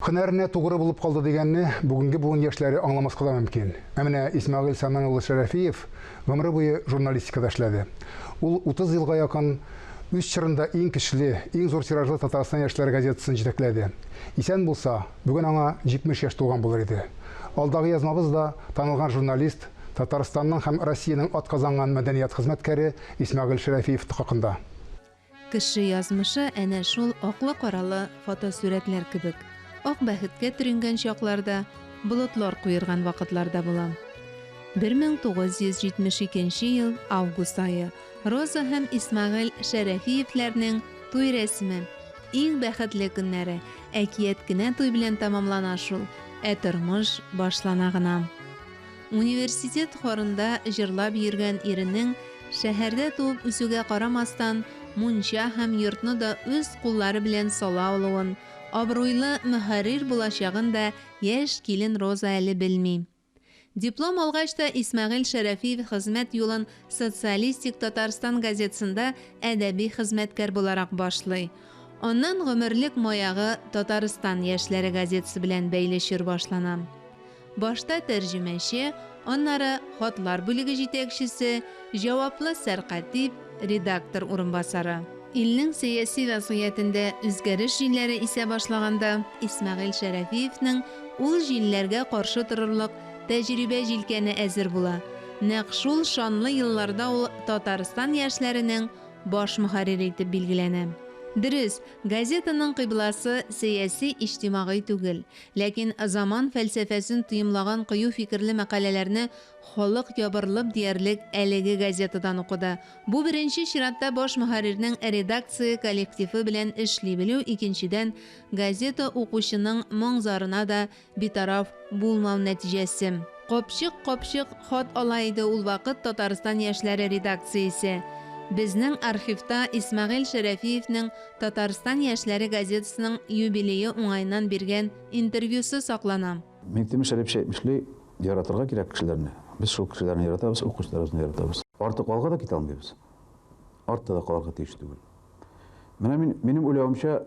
Һөнәренә тугры булып калды дигәнне бүгенге буын яшьләре аңламаска да мөмкин. Ә менә Исмәгыйль Сәлмән улы Шәрәфиев гомере буе журналистикада эшләде. Ул 30 елга якын үз чорында иң көчле, иң зур тиражлы Татарстан яшьләре газетасын җитәкләде. Исән булса, бүген аңа 70 яшь тулган булыр иде. Алдагы язмабыз да танылган журналист, Татарстанның һәм Россиянең атказанган мәдәният хезмәткәре Исмәгыйль Шәрәфиев хакында. Кеше язмышы әнә шул аклы-каралы фотосурәтләр кебек, ак бәхеткә төренгән чаклар да, болытлар куерган вакытлар да була. 1972 нче ел август ае. Роза һәм Исмәгыйль Шәрәфиевләрнең туй рәсеме. Иң бәхетле көннәре. Әкият кенә туй белән тәмамлана шул, ә тормыш башлана гына. Университет хорында җырлап йөргән иренең, шәһәрдә туып үсүгә карамастан, мунча һәм йортны да үз куллары белән сала алуын, абруйлы мөхәррир булачагын да яшь килен Роза әле белми. Диплом алгач та Исмәгыйль Шәрәфиев хезмәт юлын Социалистик Татарстан газетасында әдәби хезмәткәр буларак башлый. Аннан гомерлек маягы Татарстан яшьләре газетасы белән бәйле чор башлана. Башта тәрҗемәче, аннары хатлар бүлеге җитәкчесе, җаваплы сәркатип, редактор урынбасары. Илнең сәяси вәзгыятендә үзгәреш җилләре исә башлаганда, Исмәгыйль Шәрәфиевнең ул җилләргә каршы торырлык тәҗрибә җилкәне әзер була. Нәкъ шул шанлы елларда ул Татарстан яшьләренең баш мөхәррире итеп билгеләнә. Дөрес, газетаның кыйбласы сәяси-иҗтимагый түгел. Ләкин заман фәлсәфәсен тоемлаган кыю фикерле мәкаләләрне халык ябырылып диярлек әлеге газетадан укыды. Бу беренче чиратта баш мөхәррирнең редакция коллективы белән эшли белү, икенчедән, газета укучының моң-зарына да битараф булмау нәтиҗәсе. Капчык-капчык хат ала иде ул вакыт Татарстан яшьләре редакциясе. Безнең архивта Исмәгыйль Шәрәфиевнең Татарстан яшьләре газетасының юбилее уңаеннан биргән интервьюсы саклана. Миңтимер Шәрипович әйтмешли, яратырга кирәк кешеләрне. Без шул кешеләрне яратабыз, укучыларыбызны яратабыз. Артык алга да китә алмыйбыз, артта да калырга тиеш түгел. Менә мин, минем уйлавымча,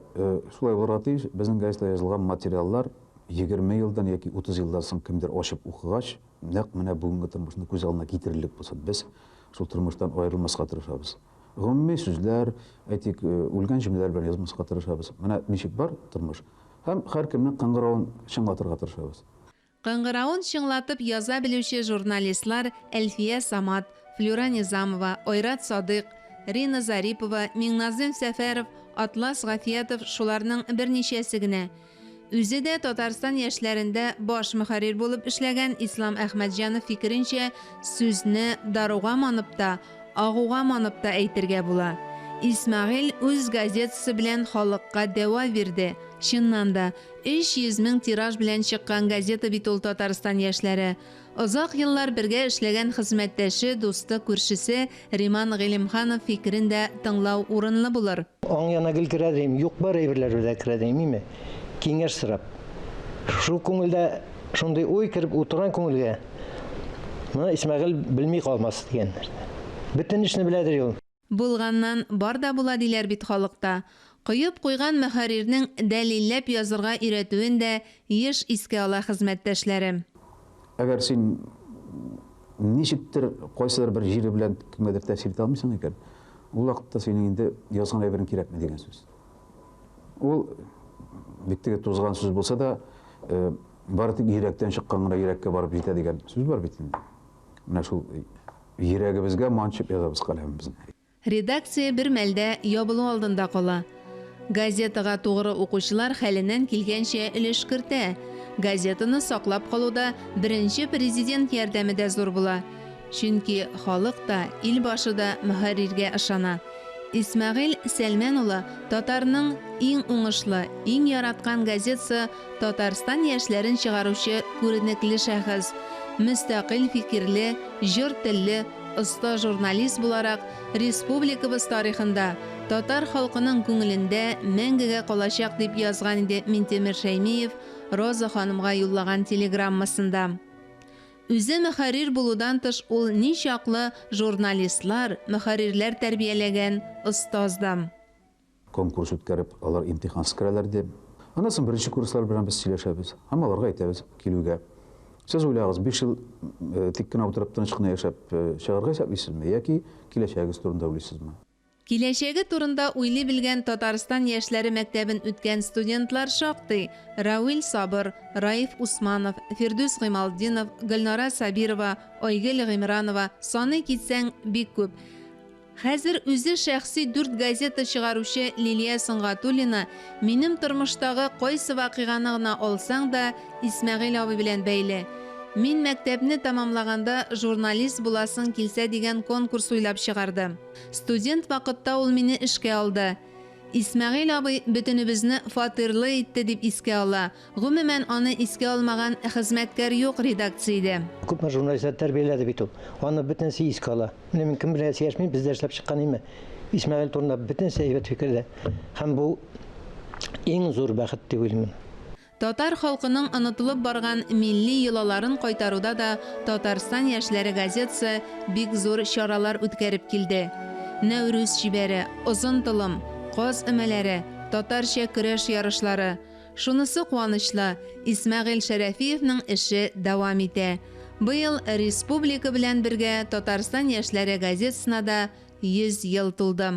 шулай булырга тиеш, безнең газетада язылган материаллар 20 елдан яки 30 елдан соң кемдер ачып укыгач, нәкъ менә бүгенге тормышны күз алдына китерерлек булсын. Без шул тормыштан аерылмаска тырышабыз. Гомуми сүзләр, әйтик, үлгән җөмләләр белән язмаска тырышабыз. Менә ничек бар тормыш. Һәм һәркемнең кыңгыравын чыңлатырга тырышабыз. Кыңгыравын чыңлатып яза белүче журналистлар Әлфия Самат, Флюра Низамова, Айрат Садыйк, Рина Зарипова, Миңназыйм Сәфәров, Атлас Гафиятов шуларның берничәсе генә. Үзе дә Татарстан яшьләрендә баш мөхәррир булып эшләгән Ислам Әхмәтҗанов фикеренчә, сүзне даруга манып та, агуга манып та әйтергә була. Исмәгыйль үз газетасы белән халыкка дәва бирде. Чыннан да, 300 мең тираж белән чыккан газета бит ул Татарстан яшьләре. Озак еллар бергә эшләгән хезмәттәше, дусты, күршесе Риман Гыйлемханов фикерен дә тыңлау урынлы булыр. Аң янына гел керә дим, юк-бар әйберләр белән керә дим, име? Киңәш сорап. Шул күңелдә шундый уй кереп утырган күңелгә, моны Исмәгыйль белми калмас дигән. Бөтен эшне беләдер ул. Булганнан бар да була диләр бит халыкта. Коеп куйган мөхәррирнең дәлилләп язырга өйрәтүен дә еш искә ала хезмәттәшләре. Әгәр син ничектер кайсыдыр бер җире белән кемгәдер тәэсир итә алмыйсың икән, ул вакытта синең инде язган әйберең кирәкми дигән сүз. Ул бик теге тузган сүз булса да, бары тик йөрәктән чыккан гына йөрәккә барып җитә дигән сүз бар бит инде. Менә шул йөрәгебезгә манчып язабыз каләмебезне. Редакция бер мәлдә ябылу алдында кала. Газетага тугры укучылар хәленнән килгәнчә өлеш кертә. Газетаны саклап калуда беренче Президент ярдәме дә зур була. Чөнки халык та, илбашы да мөхәрриргә ышана. Исмәгыйль Сәлмән улы татарның иң уңышлы, иң яраткан газетасы Татарстан яшьләрен чыгаручы күренекле шәхес, мөстәкыйль фикерле, җор телле, оста журналист буларак республикабыз тарихында, татар халкының күңелендә мәңгегә калачак, дип язган иде Минтимер Шәймиев Роза ханымга юллаган телеграммасында. Үзе мөхәррир булудан тыш ул ничаклы журналистлар, мөхәррирләр тәрбияләгән остаз да. Конкурс үткәреп, алар имтихансыз керәләр иде. Аннан соң беренче курслар белән без сөйләшәбез һәм аларга әйтәбез килүгә. Сез уйлагыз, 5 ел э, тик кенә утырып тыныч кына яшәп э, чыгарга исәплисезме яки киләчәгегез турында уйлыйсызмы? Киләчәге турында уйлый белгән Татарстан яшьләре мәктәбен үткән студентлар шактый, Равил Сабыр, Раиф Усманов, Фирдүс Гыймалтдинов, Гөлнара Сабирова, Айгөл Гыймранова, саный китсәң, бик күп. Хәзер үзе шәхси дүрт газета чыгаручы Лилия Сөнгатуллина минем тормыштагы кайсы вакыйганы гына алсаң да, Исмәгыйль абый белән бәйле. Мин мәктәпне тәмамлаганда журналист буласың килсә дигән конкурс уйлап чыгарды. Студент вакытта ул мине эшкә алды. Исмәгыйль абый бөтенебезне фатирлы итте, дип искә ала. Гомумән, аны искә алмаган хезмәткәр юк редакциядә. Күпме журналистлар тәрбияләде бит ул. Аны бөтенесе искә ала. Менә мин кем белән сөйләшмим, бездә эшләп чыккан име. Исмәгыйль турында бөтенесе әйбәт фикердә. Һәм бу иң зур бәхет дип уйлыйм мин. Татар халкының онытылып барган милли йолаларын кайтаруда да Татарстан яшьләре газетасы бик зур чаралар үткәреп килде. Нәүрүз чибәре, Озын толым, Каз өмәләре, татарча көрәш ярышлары. Шунысы куанычлы, Исмәгыйль Шәрәфиевның эше дәвам итә. Быел республика белән бергә Татарстан яшьләре газетасына да 100 ел тулды.